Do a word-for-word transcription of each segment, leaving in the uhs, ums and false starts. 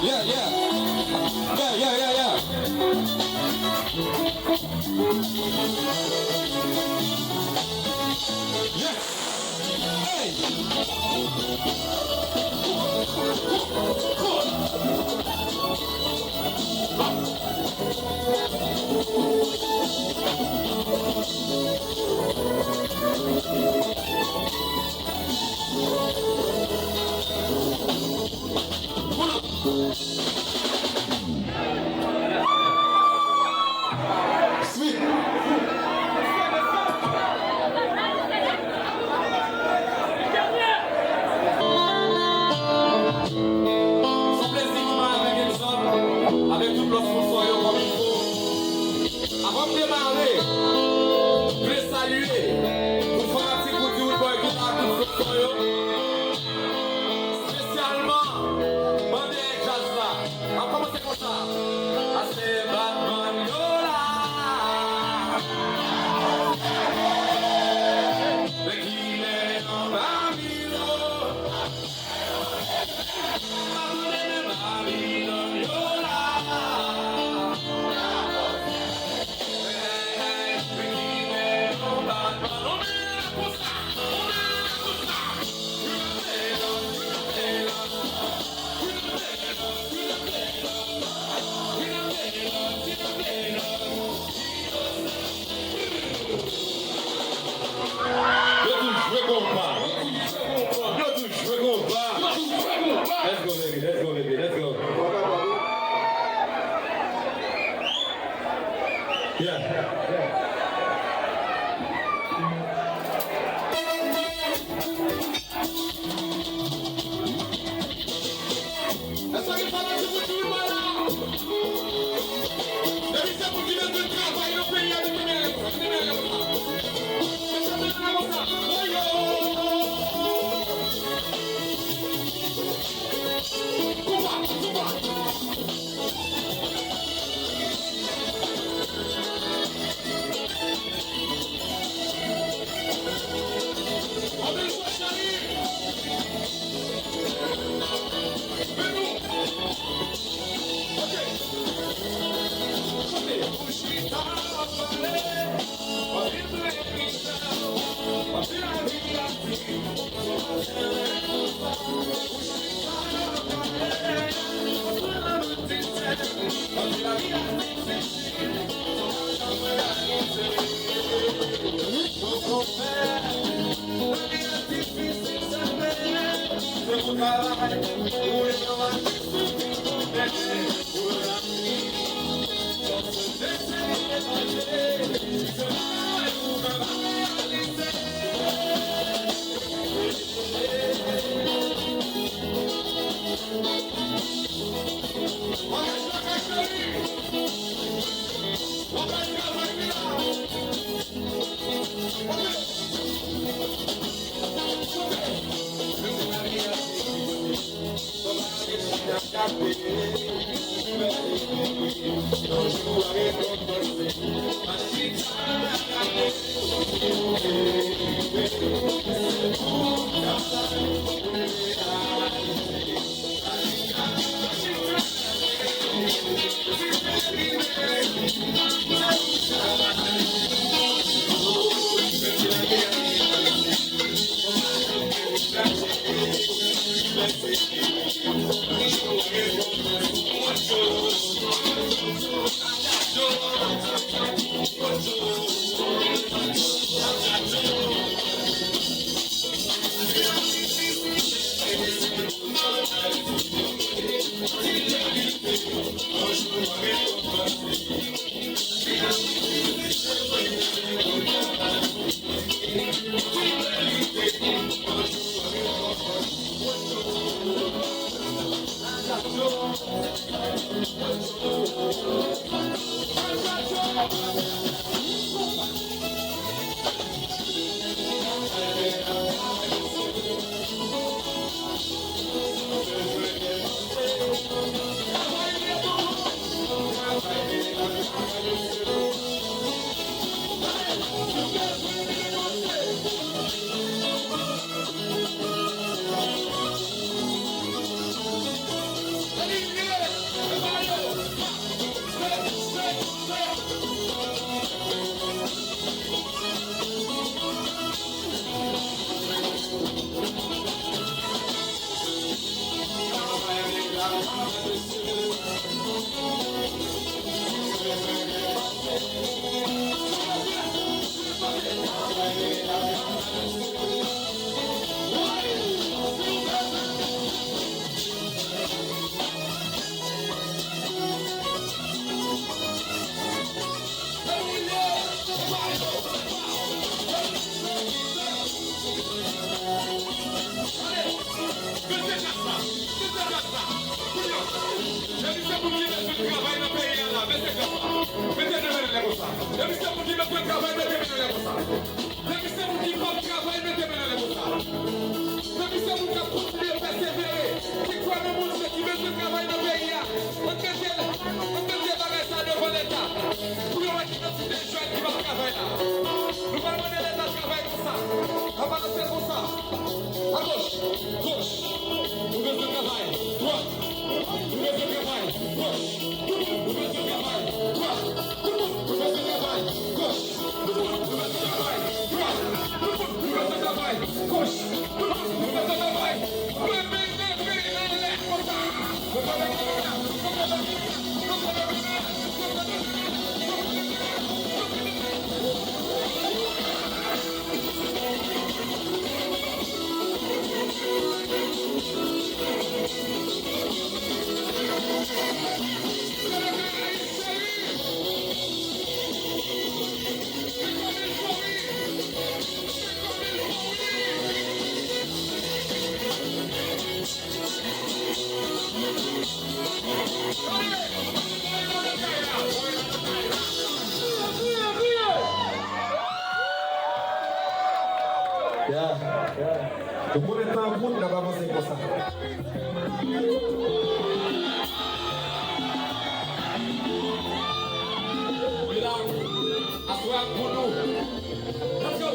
Yeah, yeah. Yeah, yeah, yeah, yeah. Yes. Hey. Sweet. Se yon plezi pou mwen avèk Enson, avèk tout lòt sponsò yo kòm il fo. Avan m demare, m vle salye tout fanatik Roody Roodboy ki la, tout sponsò yo. Espesyalman, bande djaz la. N ap kòmanse konsa. Pase Batman yo la. Men kilè anba miro. Batman yo la. Yo tou jwe konpa. Yo tou jwe konpa. Let's go, baby. Let's go, baby. Let's go. Yeah. Èske gen fanatik Roody Roodboy la? Depi se moun ki bezwen travay nan peyi a, li mèt konsa, li mèt konsa. Mesye, li mèt konsa. Woyo! Konpa, konpa. Depi se moun ki bezwen travay, mete men anlè konsa. Depi se moun ki p ap travay, mete men anlè konsa. Depi se moun k ap kontinye pèsevere, ki kwè nan Bondye, ki bezwen travay nan peyi a, ann mete, ann mete bagay sa devan Leta. Pou yo wè ki kantite jèn ki p ap travay la. Nou pral mande Leta travay konsa. N ap balanse l konsa. Agoch, goch, nou bezwen travay. Dwat, nou bezwen travay. Goch, nou bezwen travay. Dwat, nou bezwen travay. Goch, nou bezwen travay. Dwat, nou bezwen travay. Goch, nou bezwen travay. Leve, leve, leve, konsa. Ya, ya. Nou konnen tan an kout, n ap avanse konsa. Medam, aswè a pou nou. Let's go!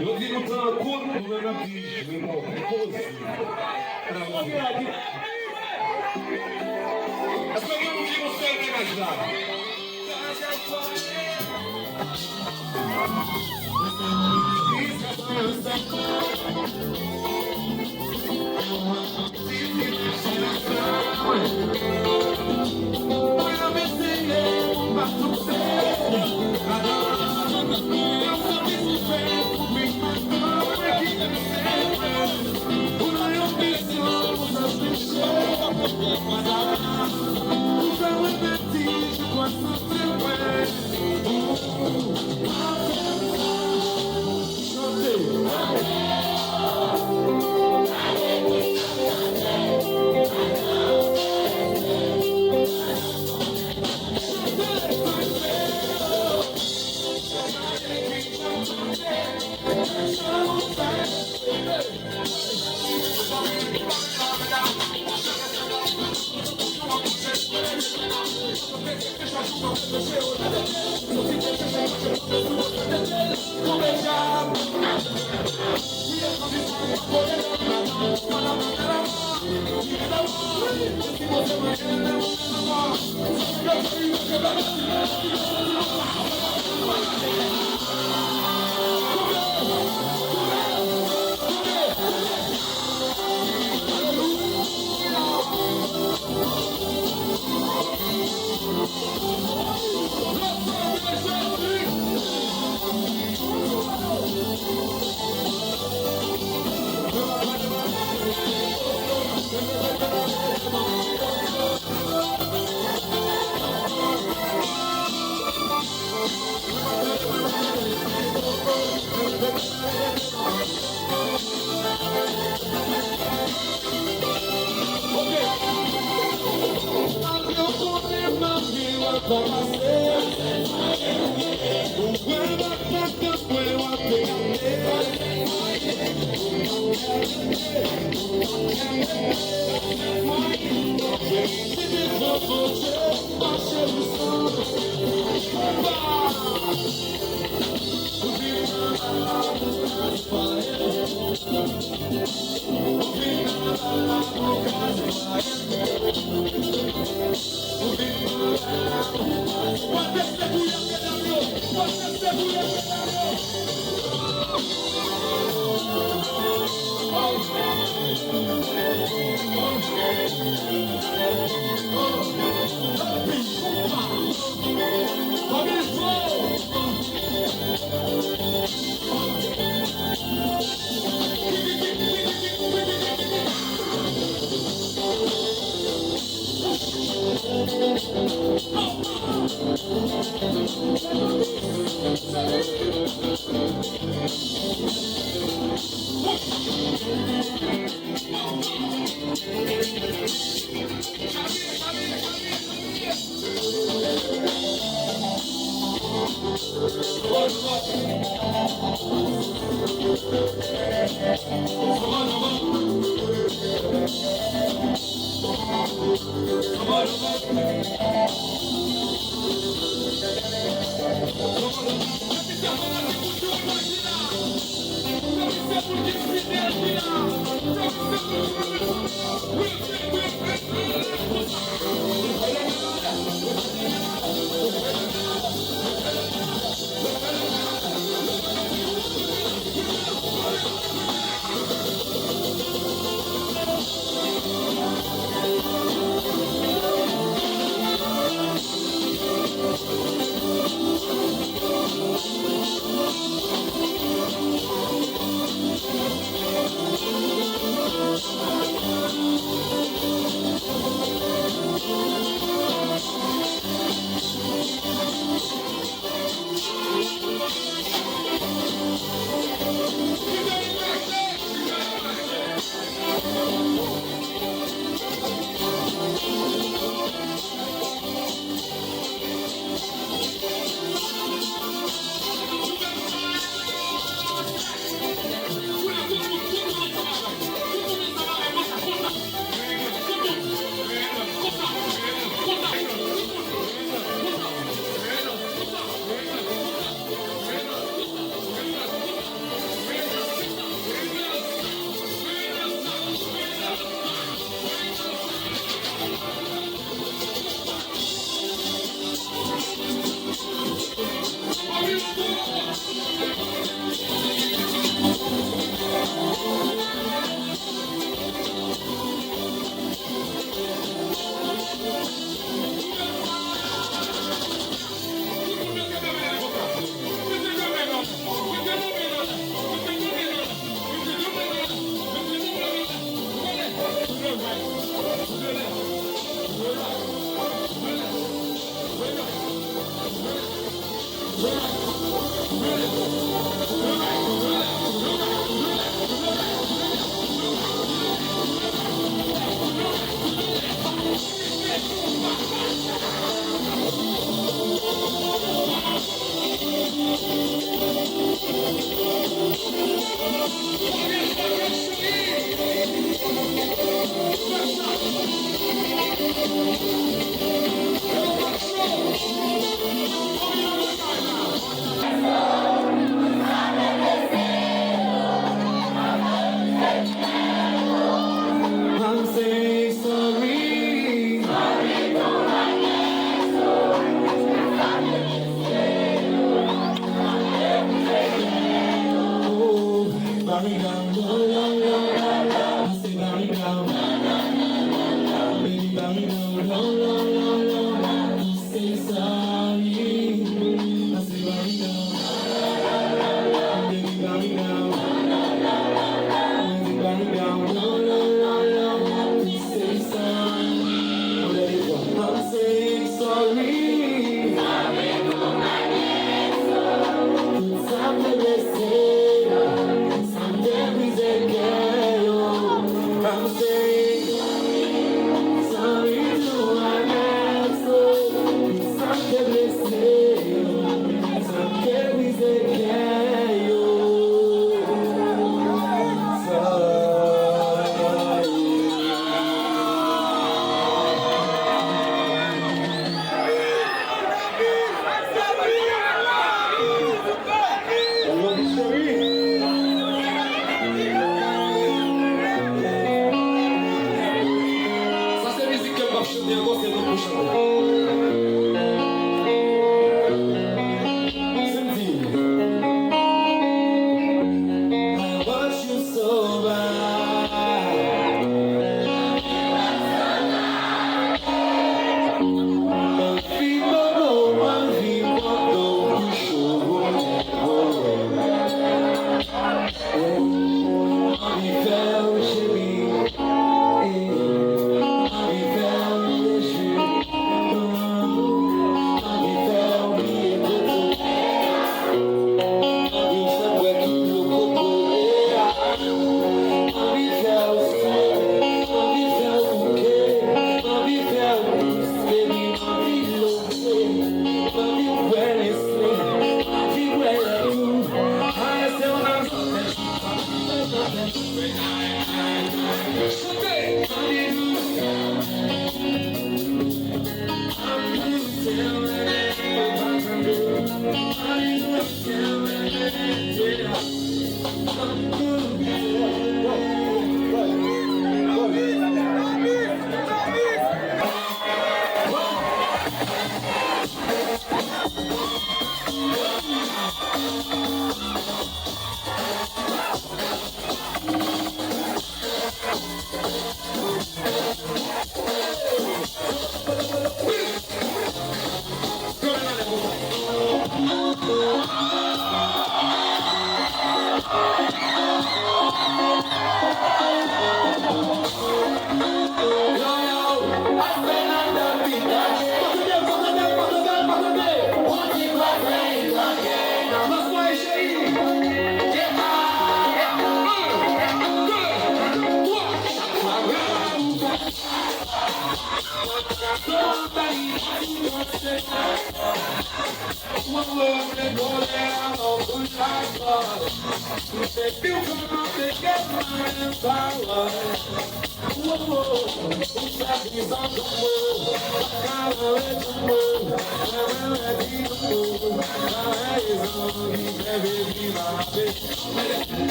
Yo di nou tan an kout, nou menm n ap di jwi nou. Poze. Èske gen moun ki yon sèl mennaj la?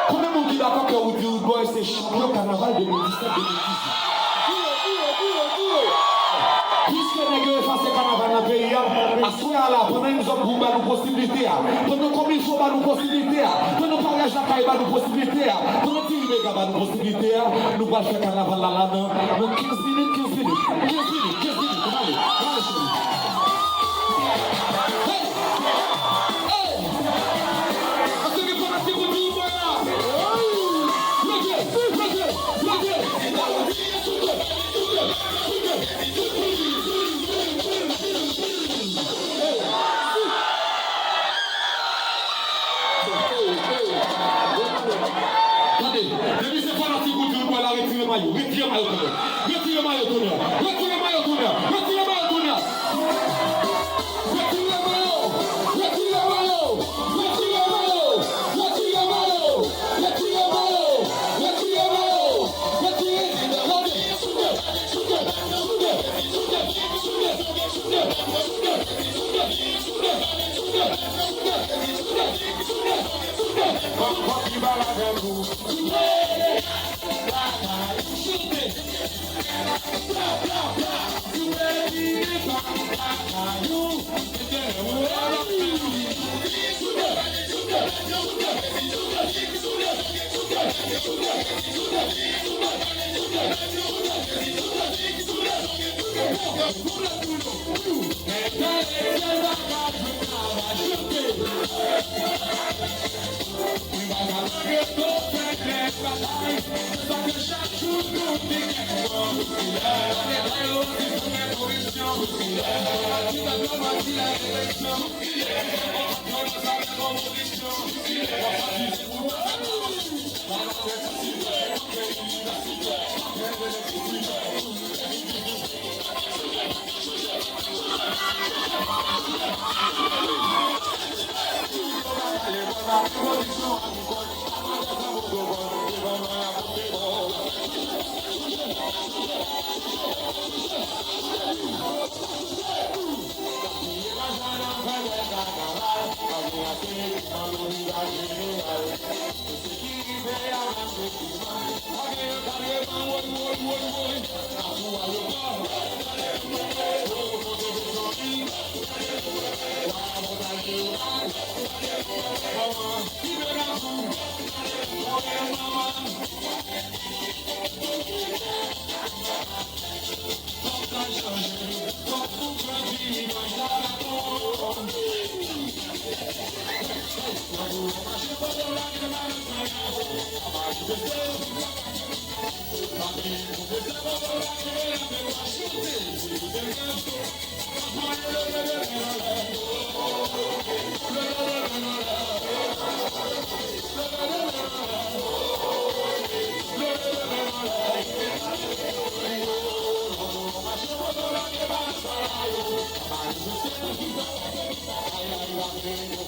Konbyen moun ki dakò ke Roody Roodboy se chanpyon kanaval de mil disèt de mil dizuit? Piske nèg yo efase kanaval nan peyi a, aswè a la, pandan Enzo Group ba nou posiblite a, pandan Kominfo ba nou posiblite a, pandan Paryaj Lakay ba nou posiblite a, pandan Thierry Mega ba nou posiblite a, nou pral fè kanaval la, la nan, nan kenz minit, kenz minit, kenz minit, kenz minit, nou ale, nou ale, cheri. Hey! Hey! Èske gen fanatik Roody Roodboy la? Leve, leve, leve! Tande, depi se fanatik Roody Roodboy la, retire mayo, retire mayo kounye a. Retire mayo kounye a. Retire mayo kounye a. Retire mayo kounye a. Retire mayo. Retire mayo. Retire mayo. Retire mayo. Retire mayo. Retire mayo. Retire. Tande. Souke. Souke. Souke. Thank you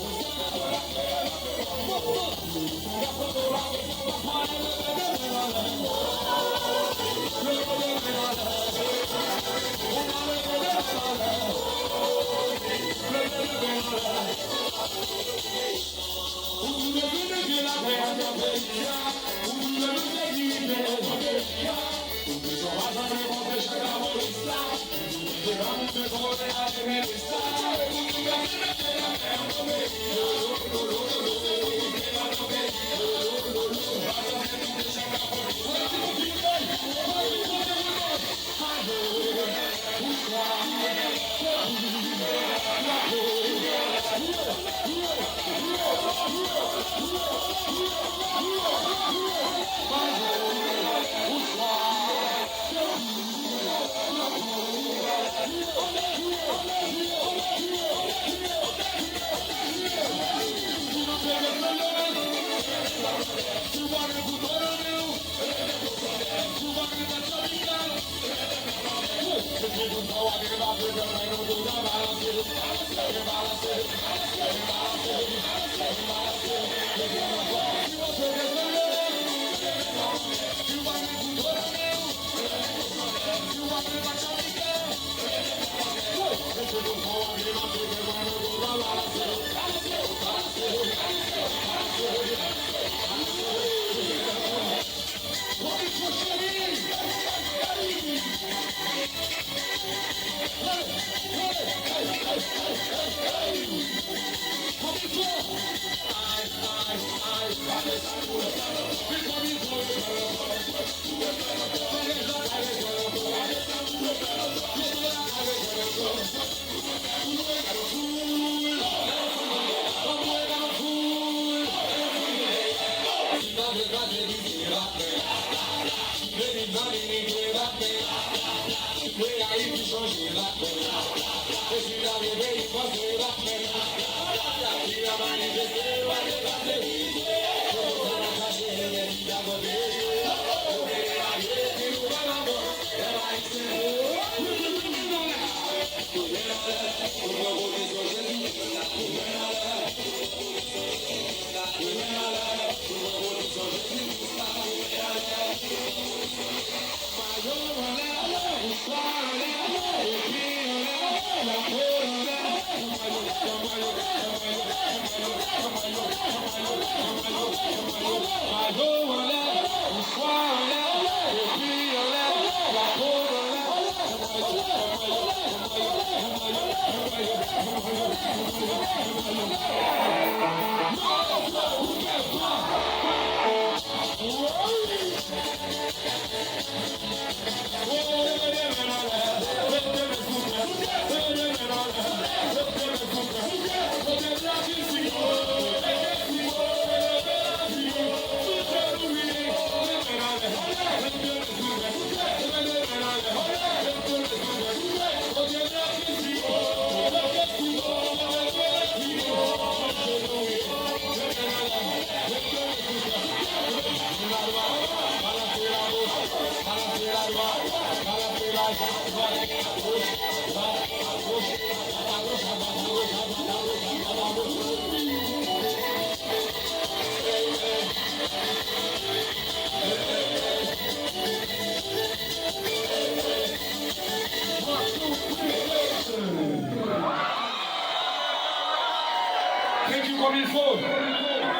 comme il faut.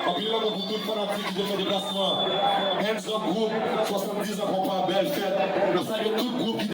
Anpil lanmou pou tout fanatik ki te fè deplasman. Hands up group, swasanndiz an konpa, bèl fèt. N ap salye tout group ki